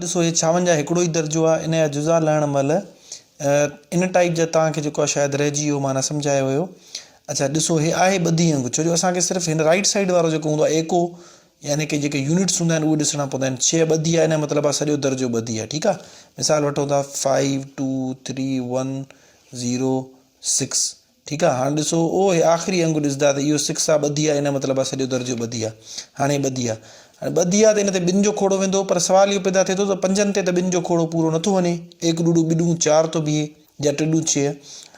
ڏسو هي ڇاونجاهه هڪڙو ئي درجو آهي ان جا جزا لهڻ مهل ان ٽائيپ جا توهان کي جيڪو آهي شايد رهجي ويو مان نه سمجهايو هيو اڇا ڏسو هي آهي ٻڌي انگ ڇو جو اسان کي صرف هن رائيٽ سائيڊ وارو جيڪو هوندو آهي ايڪو يعني ڪي جيڪي يونٽس هوندا آهن اهي ڏسڻا پوندا آهن ڇهه ٻڌي آهي ان جو مطلب آهي سڄو درجو ٻڌي آهي ٺيڪ آهي مثال وٺون ٿا five two three one zero six ٺيڪ آ هاڻ ڏسو او هي آخري انگ ڏسندا ته اهو سڪس آ ٻڌي آ ان جو مطلب آ سڄو درجو ٻڌي آ هاڻي ٻڌي آ هاڻي ٻڌي آ ته ان تي ٻن جو کوڙو ويندو پر سوال اهو پيدا ٿئي ٿو ته پنجن تي ته ٻن جو کوڙو پورو نٿو وڃي ايڪ ڏوڏو ٻڏون چار ٿو بيهي يا ٽڏون ڇهه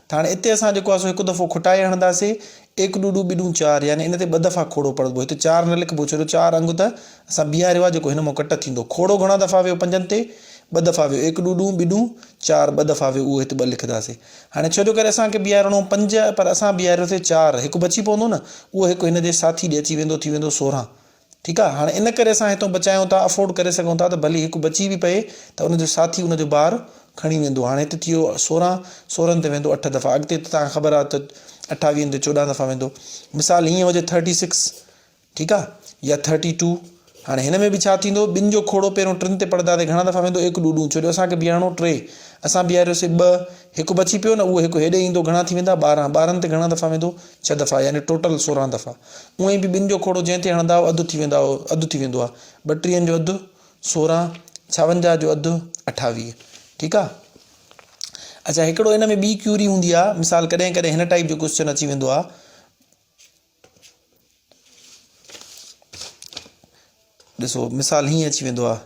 ته هاڻي اتي اسان جيڪو آ سو هڪ دفعو کٽائي هڻنداسي ايڪ ڏوڏو ٻڏون چار يعني ان تي ٻه دفعا کوڙو پڙهبو هتي چار نه لکبو ڇو جو چار انگ ته اسان بيهاريو آ جيڪو هن مان ڪٽ ٿيندو کوڙو گهڻا دفعا ويو پنجن تي ٻه دفعا ويو ايڪ ڏوڏون ٻڏون چار ٻه دفعا ويو اهو هت ٻه لکنداسي هاڻي ڇو جو ڪري اسان کي بيهارڻو هو پنج پر اسان بيهاريوسي چار، هڪ بچي پوندو نه، اهو هڪ هن جي ساٿي ڏي اچي ويندو ٿي ويندو 16. ٺيڪ آ، هاڻي ان ڪري اسان هتون بچايون ٿا، افورڊ ڪري سگهون ٿا ته ڀلي هڪ بچي به پئي ته ان جو ساٿي ان جو بار کڻي ويندو. هاڻي هت ٿي ويو 16، 16 تي ويندو اٺ دفعا، اڳتي ته توهان کي خبر آ ته اٺاويهن تي 14 دفعا ويندو. مثال هيئن هجي ٿرٽي سڪس. ٺيڪ آ يا ٿرٽي ٽو هاڻي هن ۾ به ڇا ٿيندو ٻن جو کوڙو پهريون ٽن تي پڙدا تي گهڻا دفعا ويندو هڪ ڏوڏون ڇو جو اسان کي بيهارڻو ٽي اسان بيهاريوسي ٻه هڪ بچي پيو نه اهو هڪ هيڏي ايندو گهڻا ٿي ويندا 12 ٻارهن تي گهڻا دفعا ويندو ڇهه دفعا يعني ٽوٽل 16 دفعا اونئن ئي به ٻن جو کوڙو جنهن تي هڻندا اڌ ٿي ويندا اڌ ٿي ويندو آ ٻٽيهن جو اڌ 16 ڇاونجاهه جو اڌ 28 ٺيڪ آ اچھا هڪڙو ان ۾ ٻي ڪيوري هوندي آ مثال ڪڏهن ڪڏهن هن ٽائيپ جو ڪوشچن اچي ويندو آ ڏسو مثال هيئن اچي ويندو آهي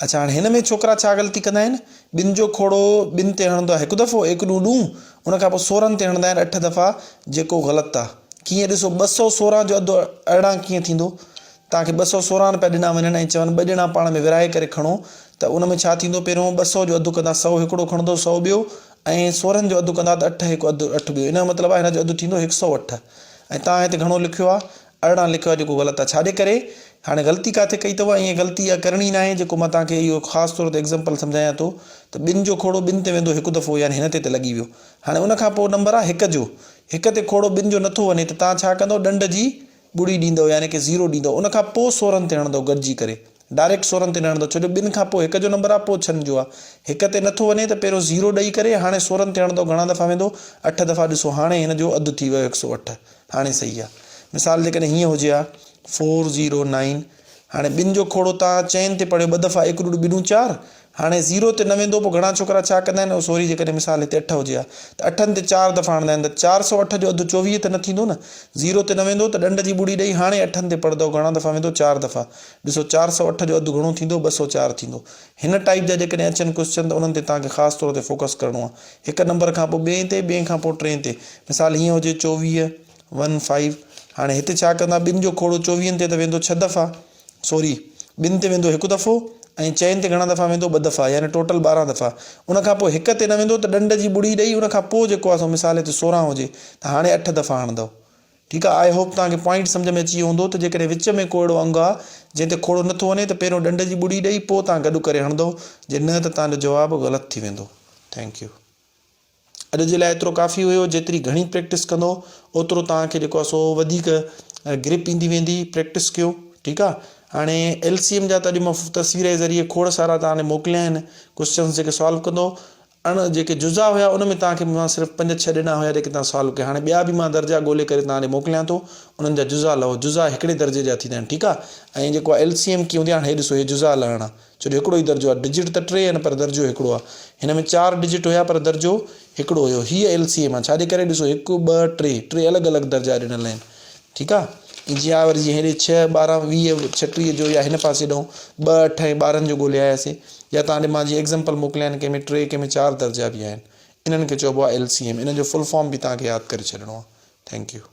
اڇا هاڻي هن ۾ ڇوڪرا ڇا غلطي ڪندا آهن ٻن جو کوڙو ٻن تي هڻندو آهي هڪ دفعو هڪ ڏون ڏون ان کان پوء 16 تي هڻندا آهن اٺ دفعا جيڪو غلط آهي ڪيئن ڏسو 216 جو اڌ 18 ڪيئن ٿيندو توهان کي 216 روپيا ڏنا وڃن ۽ چون ٻه ڄڻا پاڻ ۾ ورهائي ڪري کڻو ته ان ۾ ڇا ٿيندو پهريون 200 جو اڌ ڪندا 100 هڪڙو کڻندو 100 ٻيو ۽ 16 جو اڌ ڪندا ته اٺ هڪ اڌ اٺ ٻيو ان جو مطلب آهي هن جو اڌ ٿيندو هڪ سئو اٺ ۽ توهان هتي گهڻو لکيو آهي 18 لکيو آهي جيڪو غلط آهي ڇاجي ڪري هاڻي غلطي ڪاٿي ڪئي اٿو ائين غلطي اها ڪرڻي ناهي جيڪو مان توهان کي اهو خاص طور تي ايگزامپل سمجهايان ٿو ته ٻن جو کوڙو ٻن تي ويندو هڪ دفعو يعني هن تي ته لڳي ويو هاڻي ان کان پوء نمبر آهي هڪ جو هڪ تي کوڙو ٻن جو نٿو وڃي ته توهان ڇا ڪندو ڏنڊ جي ٻڙي ڏيندؤ يعني ڪي زيرو ڏيندؤ ان کان پوء 16 تي هڻندؤ گڏجي ڪري ڊائريڪٽ 16 تي نه هڻندؤ ڇو جو ٻن کان پوء هڪ جو نمبر آ پوء ڇهن جو آ هڪ تي نٿو وڃي ته پهريون زيرو ڏئي ڪري هاڻي 16 تي هڻندؤ گهڻا دفعا ويندو اٺ دفعا ڏسو هاڻي هن جو اڌ ٿي ويو هڪ سو اٺ هاڻي صحيح آ مثال جيڪڏهن هيئن هجي ها فور زيرو نائن هاڻي ٻن جو کوڙو تان چئن تي پڙهيو ٻه دفعا هڪ ڏوڏ ٻنون چار هاڻي زيرو تي نه ويندو پوء گهڻا ڇوڪرا ڇا ڪندا آهن او سوري جيڪڏهن مثال هتي اٺ هجي ها ته اٺن تي چار دفعا هڻندا آهن ته 408 جو اڌ 24 ته نه ٿيندو نه زيرو تي نه ويندو ته ڏنڊ جي ٻڙي ڏئي هاڻي اٺن تي پڙهندو گهڻا دفعا ويندو چار دفعا ڏسو 408 جو اڌ گهڻو ٿيندو 204 ٿيندو هن ٽائيپ جا جيڪڏهن اچن ڪوسچن ته انهن تي توهان کي خاص طور تي فوڪس ڪرڻو آهي هڪ نمبر کان پوء ٻئي تي ٻئي کان پوء ٽئين تي مثال هيئن هجي 24 ون فائيو هاڻي هتي ڇا ڪندا ٻن جو کوڙو چوويهن تي ته ويندو ڇهه دفعا سوري ٻن تي ويندو هڪ دفعو ۽ چئن تي گهڻا دفعا ويندو ٻه دفعا يعني ٽوٽل 12 دفعا ان کان پوء هڪ تي نه ويندو ته ڏنڊ جي ٻڙي ڏئي ان کان پوء جيڪو آهي سو مثال هتي 16 هجي ته هاڻي اٺ دفعا هڻندو ٺيڪ آهي I hope توهان کي پوائنٽ سمجهه ۾ اچي ويو هوندو ته جيڪڏهن وچ ۾ ڪو اهڙو انگ آهي جنهن تي کوڙو نٿو وڃي ته پهريون ڏنڊ جي ٻڙي ڏئي پوء توهان گڏ ڪري هڻندو جي نه ته توهان جو جواب غلط ٿي ويندو thank you. اڄ جي لاء ايترو ڪافي هيو جيتري گهڻي پريڪٽس ڪندو اوترو توهان کي جيڪو آهي سو وڌيڪ گرپ ايندي ويندي پريڪٽس ڪيو ٺيڪ آهي هاڻي ايل سي ايم جا ته اڄ مان تصوير جي ذريعي کوڙ سارا توهان ڏي موڪليا آهن ڪوشچنس جيڪي سالو ڪندو اڻ جيڪي جزا هيا ان ۾ توهان کي مان صرف پنج ڇهه ڏنا هيا جيڪي توهان سالو ڪيا هاڻي ٻيا به مان درجا ڳولي ڪري توهان ڏي موڪليان ٿو انهن جا جزا لهو جزا هڪڙي درجي جا ٿيندا آهن ٺيڪ آهي ۽ جيڪو ايل سي ايم ڪيئن هوندي آهي هاڻي هي ڏسو هي جزا لهڻا ڇو جو هڪڙو ئي درجو آهي. ڊجٽ ته ٽي آهن پر درجو هڪڙو آهي. هن ۾ چار ڊجٽ هيا پر درجو هڪڙو هيو. هيء ايل سي ايم آهي. ڇا جي ڪري ڏسو هڪ، ٻه، ٽي، ٽي الڳ الڳ درجا ڏنل آهن. ٺيڪ آهي. ائين جيئن آء وري جيئن هيڏي ڇهه، 12، 20، 36 جو يا هن پاسي ڏانهن ٻه، اٺ ۽ 12 جو ڳولي آياسين. يا توهان ڏي مان جيئن ايگزامپل موڪليا آهن ڪنهن ۾ ٽي ڪنهن ۾ چار درجا به آهن. انهن کي چئبو آهي ايل سي ايم. انهن جو فل فارم به توهان کي ياد ڪري ڇڏڻو آهي. Thank you.